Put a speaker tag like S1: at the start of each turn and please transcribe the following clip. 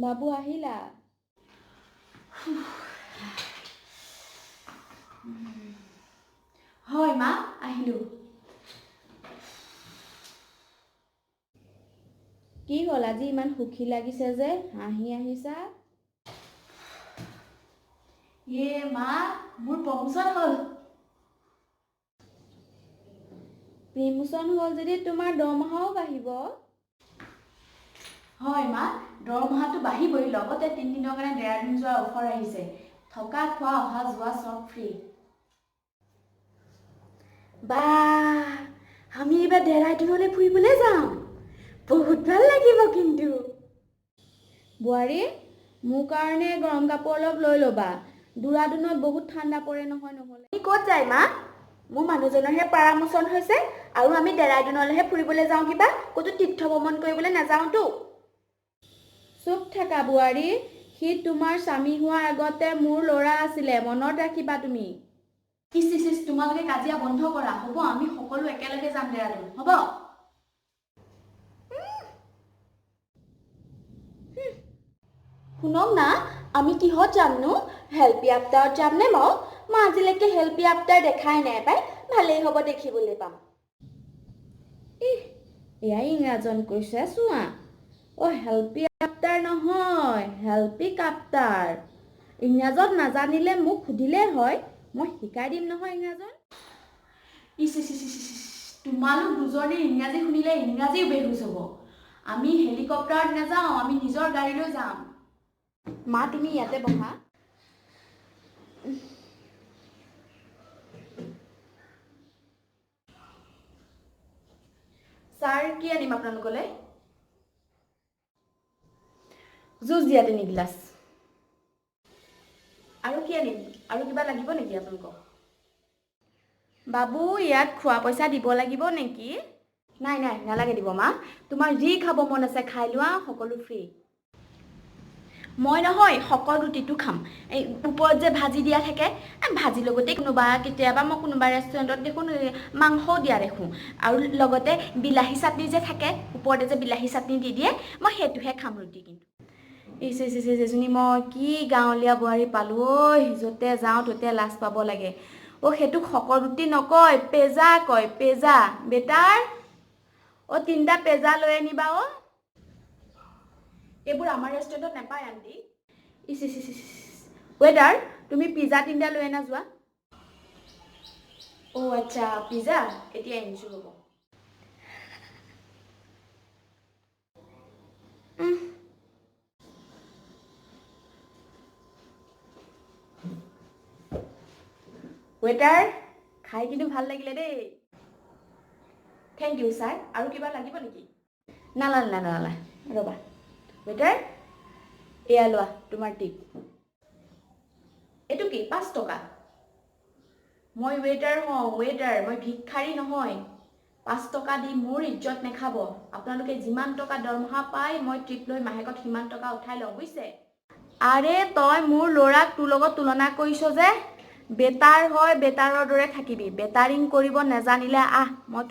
S1: বাবু আহিলা?
S2: হয় মা, আহিলোঁ।
S1: কি হ'ল, আজি ইমান সুখী লাগিছে যে, হাঁহি আহিছা?
S2: ইয়ে মা, মোৰ প্ৰমোচন হ'ল।
S1: প্ৰমোচন হ'ল যদি তোমাৰ দৰমহাও বাঢ়িব।
S2: হয় মা, দৰমহাটো বাঢ়িবই, লগতে 3 দিনৰ কাৰণে ডেৰাডুন যোৱাৰ অফাৰ আহিছে। থকা, খোৱা, অহা যোৱা চব ফ্ৰী।
S1: বা, আমি এইবাৰ ডেৰাডুনলৈ ফুৰিবলৈ যাম, বহুত ভাল লাগিব কিন্তু। বোৱাৰী, মোৰ কাৰণে গৰম কাপোৰ অলপ লৈ ল'বা। ডেৰাডুনত বহুত ঠাণ্ডা পৰে নহয় নহ'লে।
S2: তুমি ক'ত যায় মা? মোৰ মানুহজনৰহে পাৰামোচন হৈছে আৰু আমি ডেৰাডুনলৈহে ফুৰিবলৈ যাওঁ, কিবা ক'তো তীৰ্থ ভ্ৰমণ কৰিবলৈ নাযাওঁতো।
S1: চুপ থাকা বোৱাৰী। সি তোমাৰ স্বামী হোৱাৰ আগতে মোৰ ল'ৰা আছিলে, মনত ৰাখিবা তুমি।
S2: ইচ ইচ ইচ, তোমালোকে কাজিয়া বন্ধ কৰা। হ'ব, আমি সকলো একেলগে যাম ডেৰাডুন, হ'ব। শুনক না, আমি কিহত যামনো? হেলিকপ্টাৰত যামনে বাৰু? মই আজিলৈকে হেলিকপ্টাৰ দেখাই নাই পাই। ভালেই হ'ব, দেখিবলৈ পাম।
S1: ইহ, এয়াই ইংৰাজন কৈছে চোৱা। অ', হেলিকপ্টাৰ নহয়, হেলিকপ্টাৰ। ইংৰাজত নাজানিলে মোক সুধিলেই হয়, মই শিকাই দিম নহয় ইংৰাজন।
S2: ইচ ইচ ইচ ইচ ইচ, তোমালোক দুজনীৰ ইংৰাজী শুনিলে ইংৰাজীও বেহুচ হ'ব। আমি হেলিকপ্টাৰত নাযাওঁ, আমি নিজৰ গাড়ী লৈ যাম।
S1: মা, তুমি ইয়াতে বহা।
S2: ছাৰ, কি আনিম আপোনালোকলৈ? জুচ দিয়া 3 গিলাচ। আৰু কি আনিম? আৰু কিবা লাগিব নেকি আপোনালোকক?
S1: বাবু, ইয়াত খোৱা পইচা দিব লাগিব নেকি?
S2: নাই নাই, নালাগে দিব মা। তোমাৰ যি খাব মন আছে খাই লোৱা, সকলো ফ্ৰী। মই নহয় শকৰ ৰুটিটো খাম, এই ওপৰত যে ভাজি দিয়া থাকে। এই ভাজিৰ লগতে কোনোবা কেতিয়াবা মই কোনোবা ৰেষ্টুৰেণ্টত দেখোন এই মাংসও দিয়া দেখোঁ। আৰু লগতে বিলাহী চাটনি যে থাকে, ওপৰতে যে বিলাহী চাটনি দি দিয়ে, মই সেইটোহে খাম ৰুটি কিন্তু। ইচ ইচ ইচ ইচ, এজনী মই কি গাঁৱলীয়া বোৱাৰী পালোঁ ঐ, য'তে যাওঁ ত'তে লাজ পাব লাগে। অ', সেইটোক শকৰ ৰুটি নকয়, পেজা কয়, পেজা। বেটাৰ, অ' তিনিটা পেজা লৈ আনিবা অ'। এইবোৰ আমাৰ ৰেষ্টুৰেণ্টত নাপায় আণ্টি। ইচ ইচ ইচ ইচ, ৱেটাৰ, তুমি পিজ্জা তিনিটা লৈ আনা যোৱা। অ' আচ্ছা, পিজ্জা এতিয়া আনিছোঁ, ৰ'ব। ৱেটাৰ, খাই কিন্তু ভাল লাগিলে দেই। Thank you sir. আৰু কিবা লাগিব নেকি? নালাগে নালাগে, ৰ'বা। ৱেটাৰ, এয়া লোৱা তোমাৰ টিপ। এইটো কি 5 টকা? মই ৱেটাৰ হওঁ, ৱেটাৰ, মই ভিক্ষাৰী নহয়। 5 টকা দি মোৰ ইজ্জত নেখাব। আপোনালোকে যিমান টকা দৰমহা পায়, মই ট্ৰিপ লৈ মাহেকত সিমান টকা উঠাই লওঁ, বুজিছে?
S1: আৰে, তই মোৰ ল'ৰাক তোৰ লগত তুলনা কৰিছ যে? বেটাৰ হয়, বেটাৰৰ দৰে থাকিবি। বেটাৰিং কৰিব নেজানিলে আহ, মই তোক